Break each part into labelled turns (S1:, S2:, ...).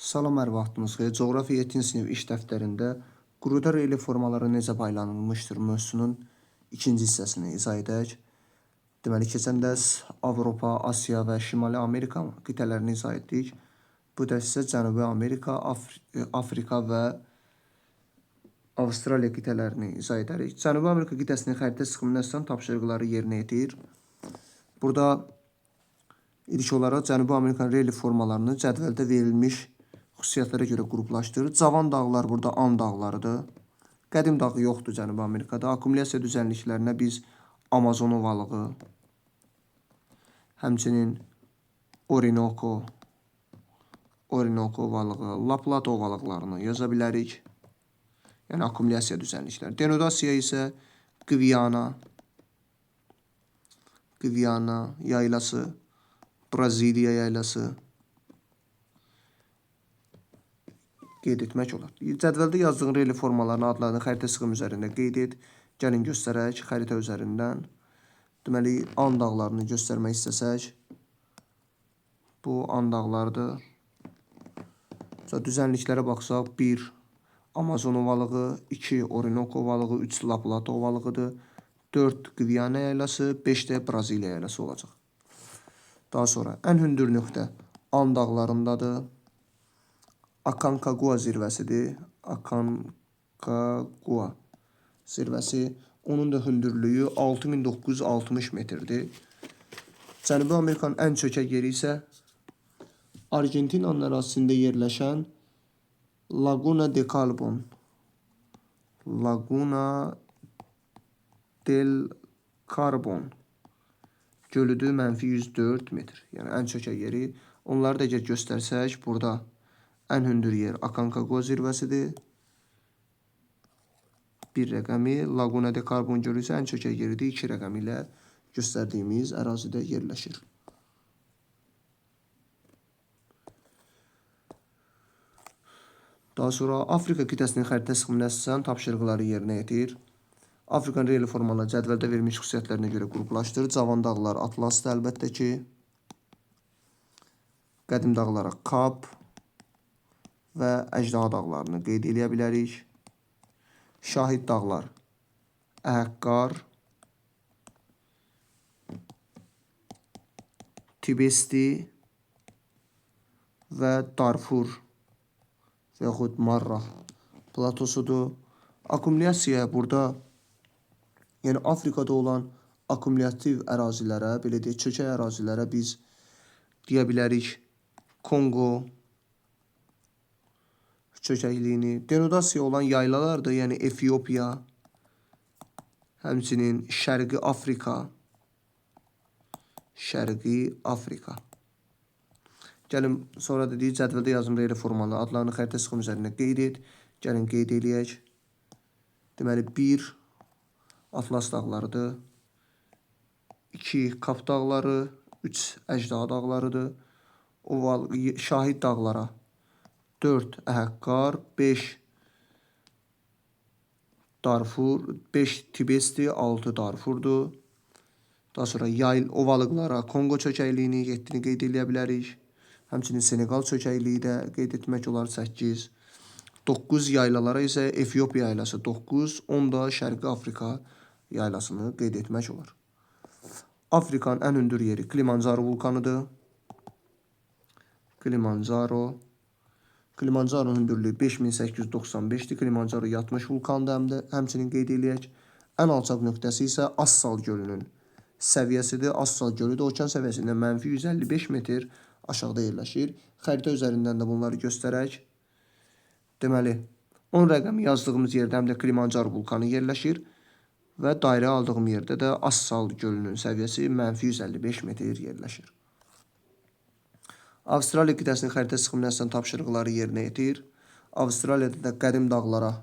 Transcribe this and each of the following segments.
S1: Salam, hər vaxtınız xeyir. Coğrafiya 7-ci sinif iş dəftərində quruda relyef formaları necə paylanılmışdır mövzusunun ikinci hissəsini izah edək. Deməli, keçən dərs Avropa, Asiya və Şimali Amerika qitələrini izah etdik. Bu dərs isə Cənubi Amerika, Afrika və Avstraliya qitələrini izah edərik. Cənubi Amerika qitəsinin xəritə sıxımına əsasən tapşırıqları yerinə yetir. Burada ilk olaraq Cənubi Amerikanın relyef formalarını cədvəldə verilmiş xüsusiyyətlərə görə qruplaşdırır. Cavan dağlar burada And dağlarıdır. Qədim dağı yoxdur Cənubi Amerikada. Akkumulyasiya düzənliklərinə biz Amazon ovalığı, həmçinin Orinoco ovalığı, La Plata ovalıqlarını yaza bilərik. Yəni akkumulyasiya düzənlikləri. Denudasiya isə Qviana yaylası, Braziliya yaylası qeyd etmək olar. Cədvəldə yazdığın relyef formalarının adlarını xəritə sıxım üzərində qeyd et. Gəlin göstərək xəritə üzərindən. Deməli, And dağlarını göstərmək istəsək, bu And dağlarıdır. Düzənliklərə baxsaq, 1 Amazon ovalığı, 2 Orinoco ovalığı, 3 La Plata ovalığıdır, 4 Qviana yaylası, 5 də Braziliya yaylası olacaq. Daha sonra ən hündür nöqtə And dağlarındadır. Aconcagua zirvəsidir. Aconcagua zirvəsi. Onun da hündürlüyü 6960 metrdir. Cənubi Amerikanın ən çökək yeri isə Argentinanın ərazisində yerləşən Laguna de Carbon. Laguna del Carbon gölüdür, mənfi 104 metr. Yəni ən çökək yeri. Onları da əgər göstərsək, burada ən hündür yer Aconcagua zirvəsidir. Bir rəqəmi. Laguna de Carbon gölü isə ən çökək yeridir. 2 rəqəmi ilə göstərdiyimiz ərazidə yerləşir. Daha sonra Afrika qitəsinin xəritə sıxımına əsasən tapşırıqları yerinə yetir. Afrikanın relyef formalarını cədvəldə verilmiş xüsusiyyətlərinə görə qruplaşdırır. Cavan dağlar Atlasdır əlbəttə ki. Qədim dağlara Kap və Əjdaha dağlarını qeyd eləyə bilərik. Şahid dağlar Əhəqqar, Tibesti və Darfur və yaxud Marra platosudur. Akkumulyasiya burada, yəni Afrikada olan akkumulyativ ərazilərə, belə deyək, çökək ərazilərə biz deyə bilərik Konqo çökəkliyini. Denudasiya olan yaylalar da, yəni Efiopiya, həmçinin Şərqi Afrika, Şərqi Afrika. Gəlin, sonra dediyi cədvəldə yazım relyef formalarının adlarını xəritə sıxım üzərində qeyd et. Gəlin, qeyd eləyək. Deməli, 1 Atlas dağlarıdır. 2 Kap dağları, 3 Əjdaha dağlarıdır. Oval, Şahid dağlara 4 Əhəqqar, 5 Darfur, 5 Tibesti, 6 Darfurdur. Daha sonra yayl ovalıqlara Konqo çökəkliyini 7-ni qeyd eləyə bilərik. Həmçinin Seneqal çökəkliyi də qeyd etmək olar 8. 9 yaylalara isə Efiopiya yaylası 9, 10 da Şərqi Afrika yaylasını qeyd etmək olar. Afrikanın ən hündür yeri Kilimanjaro vulkanıdır. Kilimanjaro. Kilimanjaronun hündürlüyü 5895-dir. Kilimanjaro yatmış vulkandır, həm də həmçinin qeyd eləyək. Ən alçaq nöqtəsi isə Assal gölünün səviyyəsidir. Assal gölü də okean səviyyəsindən mənfi 155 metr aşağıda yerləşir. Xəritə üzərindən də bunları göstərək. Deməli, 10 rəqəmi yazdığımız yerdə həm də Kilimanjaro vulkanı yerləşir və dairə aldığım yerdə də Assal gölünün səviyyəsi mənfi 155 metr yerləşir. Avstraliya qitəsinin xəritə sıxımına əsasən tapşırıqları yerinə yetir. Avstraliyada da qədim dağlara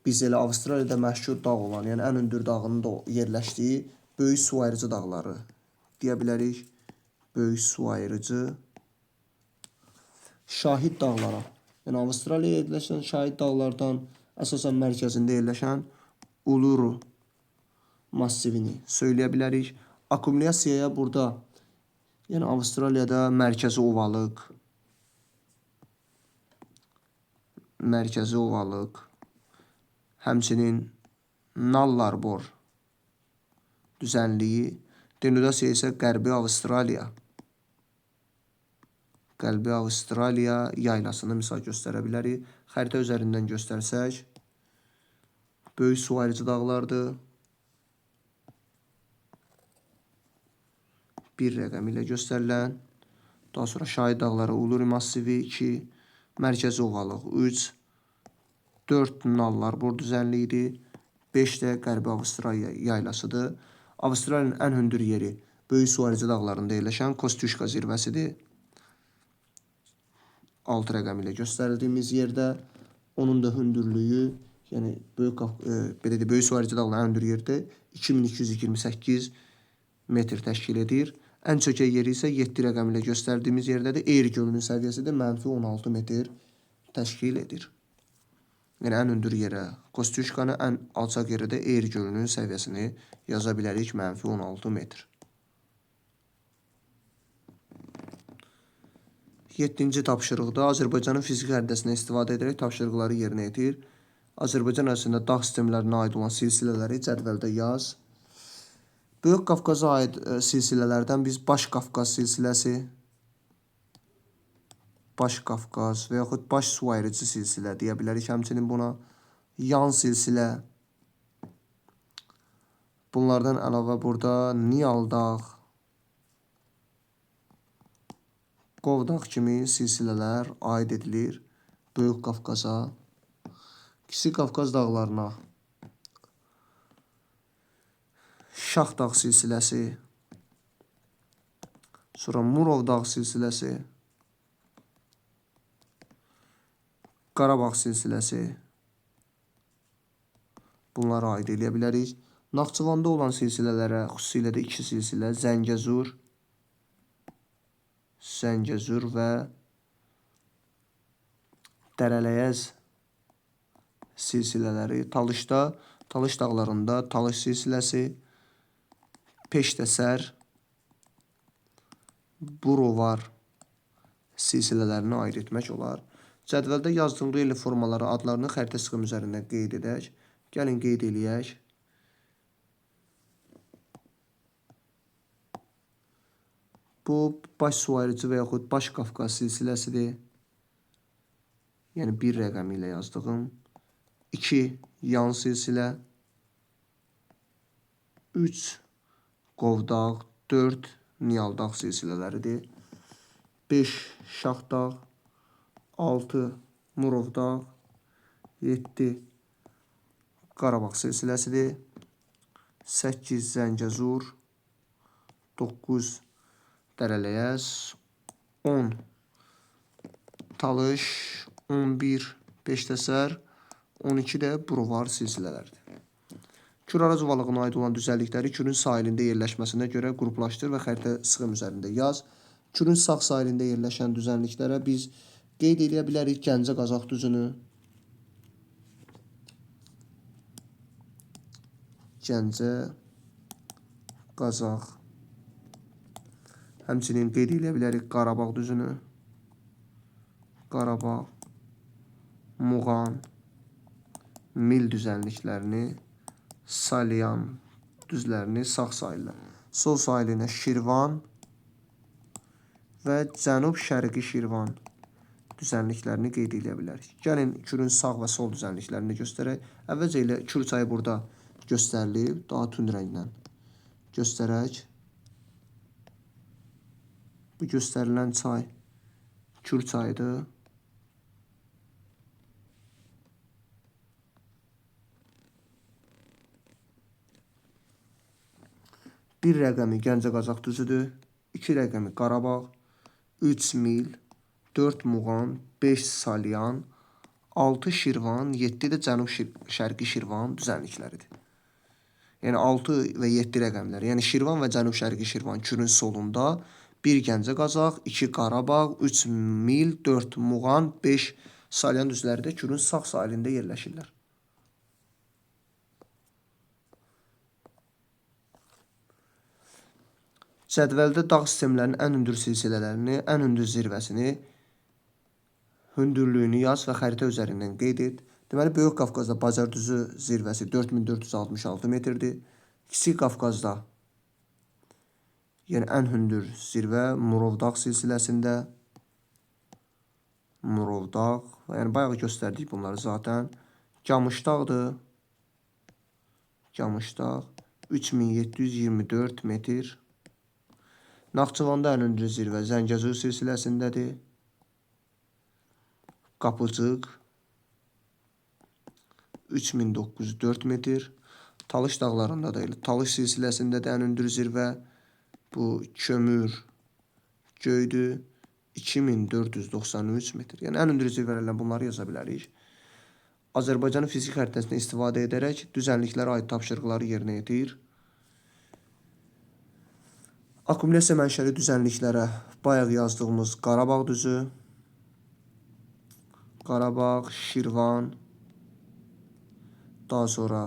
S1: biz elə Avstraliyada məşhur dağ olan, yəni ən hündür dağının da yerləşdiyi Böyük Su Ayırıcı dağları deyə bilərik. Böyük Su Ayırıcı. Şahid dağlara, yəni Avstraliyada yerləşən Şahid dağlardan əsasən mərkəzində yerləşən Uluru massivini söyləyə bilərik. Akkumulyasiyaya burada, yəni Avstraliyada mərkəzi ovalıq, Mərkəzi Ovalıq, həmçinin Nallarbor düzənliyi, denudasiya isə Qərbi Avstraliya. Qərbi Avstraliya yaylasını misal göstərə bilərik. Xəritə üzərindən göstərsək, böyük su ayırıcı dağlardır. Bir rəqəmi ilə göstərilən. Daha sonra Şahi dağları, Uluri massivi 2, Mərkəzi Ovalıq 3, 4 Nallarbor düzənliyidir. 5 də Qərbi Avstraliya yaylasıdır. Avstraliyanın ən hündür yeri böyük su ayırıcı dağlarında yerləşən Kostüşka zirvəsidir. 6 rəqəmi ilə göstərildiyimiz yerdə onun da hündürlüyü, yəni böyük belə deyək, böyük su ayırıcı dağların ən hündür yerdə 2228 metr təşkil edir. Ən çökək yeri isə 7 rəqəmi ilə göstərdiyimiz yerdədir. Eyr gölünün səviyyəsi də -16 metr təşkil edir. Yəni ən hündür yerə Kostüşkanı, ən alçaq yerə də Eyr gölünün səviyyəsini yaza bilərik -16 metr. 7-ci tapşırıqda Azərbaycanın fiziki xəritəsindən istifadə edərək tapşırıqları yerinə yetir. Azərbaycan ərazisində dağ sistemlərinə aid olan silsilələri cədvəldə yaz. Böyük Qafqaza aid silsilələrdən biz Baş Qafqaz silsiləsi, Baş Qafqaz və yaxud Baş su ayırıcı silsilə deyə bilərik həmçinin buna. Yan silsilə. Bunlardan əlavə burada Niyal dağ, Qovdağ kimi silsilələr aid edilir Böyük Qafqaza. Kiçik Qafqaz dağlarına Şax dağ silsiləsi, sonra Murov dağ silsiləsi, Qarabağ silsiləsi, bunlara aid eləyə bilərik. Naxçıvanda olan silsilələrə xüsusilə də iki silsilə Zəngəzur, Zəngəzur və Dərələyəz silsilələri. Talışda, Talış dağlarında Talış silsiləsi, Peştəsər, Burovar silsilələrini aid etmək olar. Cədvəldə yazdığım relyef formaları adlarını xəritə sıxım üzərində qeyd edək. Gəlin qeyd eləyək. Bu baş su ayırıcı və yaxud Baş Qafqaz silsiləsidir. Yəni bir rəqəmi ilə yazdığım. 2 yan silsilə. 3 Qovdağ, 4 Niyaldağ silsilələridir. 5 Şaxdağ, 6 Murovdağ, 7 Qarabağ silsiləsidir. 8 Zəngəzur, 9 Dərələyəz, 10 Talış, 11 Peştəsər, 12 də Burovar silsilələridir. Kür Araz ovalığına aid olan düzənlikləri Kürün sahilində yerləşməsinə görə qruplaşdır və xəritə sıxım üzərində yaz. Kürün sağ sahilində yerləşən düzənliklərə biz qeyd eləyə bilərik Gəncə-Qazax düzünü, Gəncə, Qazax. Həmçinin qeyd eləyə bilərik Qarabağ düzünü, Qarabağ, Muğan, Mil düzənliklərini, Salyan düzlərini sağ sahillə. Sol sahilinə Şirvan və Cənub-Şərqi Şirvan düzənliklərini qeyd eləyə bilərik. Gəlin Kürün sağ və sol düzənliklərini göstərək. Əvvəlcə elə Kür çayı burada göstərilib, daha tünd rənglə göstərək. Bu göstərilən çay Kür çayıdır. Bir rəqəmi Gəncə-Qazax düzüdür. 2 rəqəmi Qarabağ, 3 Mil, 4 Muğan, 5 Salyan, 6 Şirvan, 7 də Cənub-Şərqi Şirvan düzənlikləridir. Yəni 6 və 7 rəqəmləri. Yəni Şirvan və Cənub-Şərqi Şirvan Kürün solunda, 1 Gəncə-Qazax, 2 Qarabağ, 3 Mil, 4 Muğan, 5 Salyan düzləri də Kürün sağ sahilində yerləşirlər. Cədvəldə dağ sistemlərinin ən hündür silsilələrini, ən hündür zirvəsini Hündürlüyünü yaz və xəritə üzərindən qeyd et. Deməli, Böyük Qafqazda Bazardüzü zirvəsi 4466 metrdir. Kiçik Qafqazda, yəni ən hündür zirvə Murovdağ silsiləsində. Murovdağ, yəni bayağı göstərdik bunları zaten. Camışdağdır. Camışdağ 3724 metr. Naxçıvanda ən hündür zirvə Zəngəzur silsiləsindədir. Qapıcıq 3904 metr. Talış dağlarında da elə. Talış silsiləsində də ən hündür zirvə bu Kömür göydür. 2493 metr. Yəni ən hündür zirvələrlə bunları yaza bilərik. Azərbaycanın fiziki xəritəsindən istifadə edərək düzənliklərə aid tapşırıqları yerinə yetir. Akkumulyasiya mənşəli düzənliklərə bayaq yazdığımız Qarabağ düzü, Qarabağ, Şirvan, daha sonra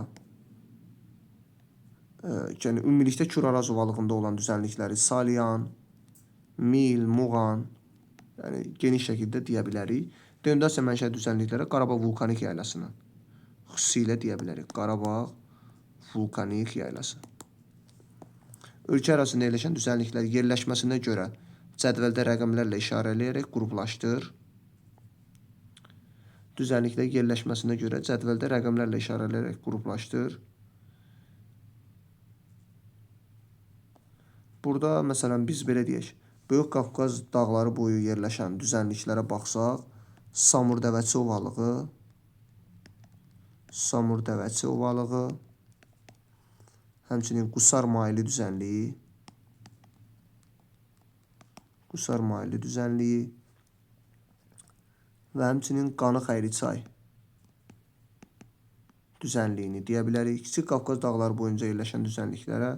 S1: yəni ümumilikdə Kür-Araz ovalığında olan düzənlikləri Salyan, Mil, Muğan, yəni geniş şəkildə deyə bilərik. Denudasiya mənşəli düzənliklərə Qarabağ vulkanik yaylasını xüsusilə deyə bilərik. Qarabağ vulkanik yaylası. Ölkə ərazisində yerləşən düzənliklər yerləşməsinə görə cədvəldə rəqəmlərlə işarələyərək qruplaşdır. Düzənliklər yerləşməsinə görə cədvəldə rəqəmlərlə işarələyərək qruplaşdır. Burada məsələn biz belə deyək, Böyük Qafqaz dağları boyu yerləşən düzənliklərə baxsaq, Samur-Dəvəçi ovalığı, Samur-Dəvəçi ovalığı, həmçinin Qusar maili düzənliyi, Qusar maili düzənliyi və həmçinin Qanıq Əyriçay düzənliyini deyə bilərik. Kiçik Qafqaz dağları boyunca yerləşən düzənliklərə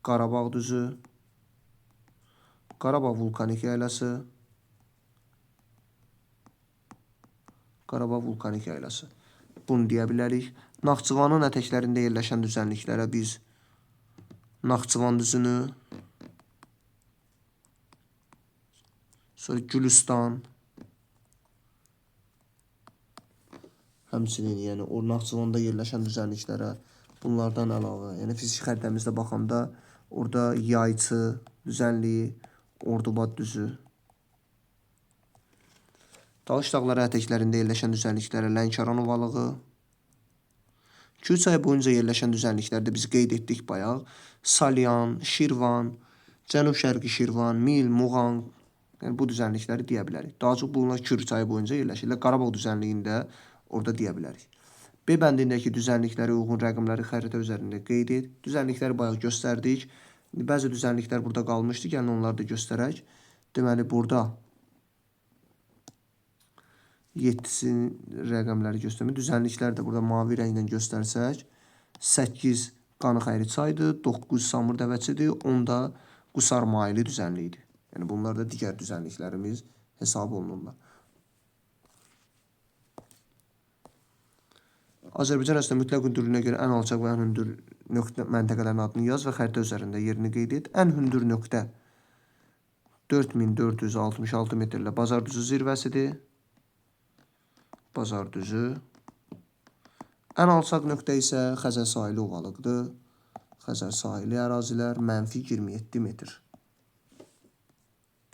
S1: Qarabağ düzü, Qarabağ vulkanik yaylası, Qarabağ vulkanik yaylası. Bunu deyə bilərik. Naxçıvanın ətəklərində yerləşən düzənliklərə biz Naxçıvan düzünü, sonra Gülüstan, həmçinin yəni o Naxçıvanda yerləşən düzənliklərə bunlardan əlavə, yəni fiziki xəritəmizdə baxanda orada Yayçı düzənliyi, Ordubad düzü, Talış dağları ətəklərində yerləşən düzənliklərə Lənkəran ovalığı, Kür çayı boyunca yerləşən düzənliklərdə biz qeyd etdik bayaq. Salyan, Şirvan, Cənub-Şərqi Şirvan, Mil, Muğan, yəni bu düzənlikləri deyə bilərik. Daha çox bunlar Kür çayı boyunca yerləşirlər. Qarabağ düzənliyində orada deyə bilərik. B bəndindəki düzənliklərə uyğun rəqəmləri xəritə üzərində qeyd et. Düzənlikləri bayaq göstərdik. Bəzi düzənliklər burada qalmışdı. Gəlin onları da göstərək. Deməli burada 7-sinin rəqəmləri göstərmir. Düzənliklər də burada mavi rənglə göstərsək 8 Qanıq Əyriçaydır, 9 Samur Dəvəçidir, 10 da Qusar maili düzənliyidir. Yəni bunlar da digər düzənliklərimiz hesab olunurlar. Azərbaycan ərazisində mütləq hündürlüyünə görə ən alçaq və ən hündür nöqtə məntəqələrin adını yaz və xəritə üzərində yerini qeyd et. Ən hündür nöqtə 4466 metrlə Bazardüzü zirvəsidir. Bazardüzü. Ən alçaq nöqtə isə Xəzər sahili ovalıqdır. Xəzər sahili ərazilər mənfi 27 metr.